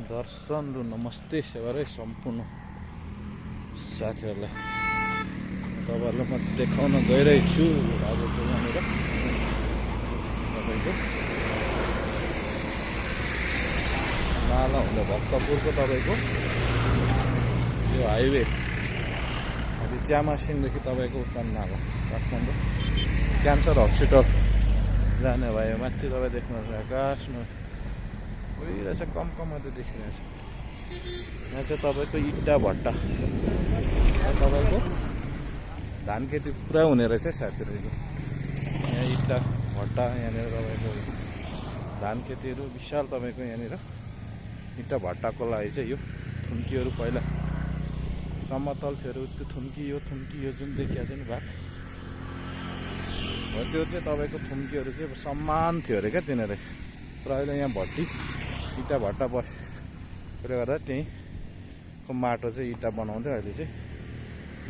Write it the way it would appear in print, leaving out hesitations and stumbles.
दर्शन र नमस्ते सेवारै सम्पूर्ण साथीहरूलाई तपाईँहरूलाई म देखाउन गइरहेको छु आजको यहाँनिर तपाईँको नाला हुँदा भक्तपुरको तपाईँको यो हाइवे अनि च्यामासिङदेखि तपाईँको उत्तर नाला काठमाडौँ क्यान्सर हस्पिटल जाने भयो माथि तपाईँ देख्नुहुन्छ आकाशमा गइरहेछ कम मात्रै देखिरहेछ। यहाँ चाहिँ तपाईँको इट्टा भट्टा तपाईँको धान खेती पुरा हुने रहेछ साथीहरूको। यहाँ इट्टा भट्टा यहाँनिर तपाईँको धान खेतीहरू विशाल तपाईँको यहाँनिर इट्टा भट्टाको लागि चाहिँ यो थुम्कीहरू पहिला समतल थियो त्यो थुम्की यो जुन देखिया छ नि भाग हो त्यो चाहिँ तपाईँको थुम्कीहरू चाहिँ समान थियो अरे क्या तिनीहरू र अहिले यहाँ भट्टी इट्टा भट्टा बसेकोले गर्दा त्यहीँको माटो चाहिँ इट्टा बनाउँदै अहिले चाहिँ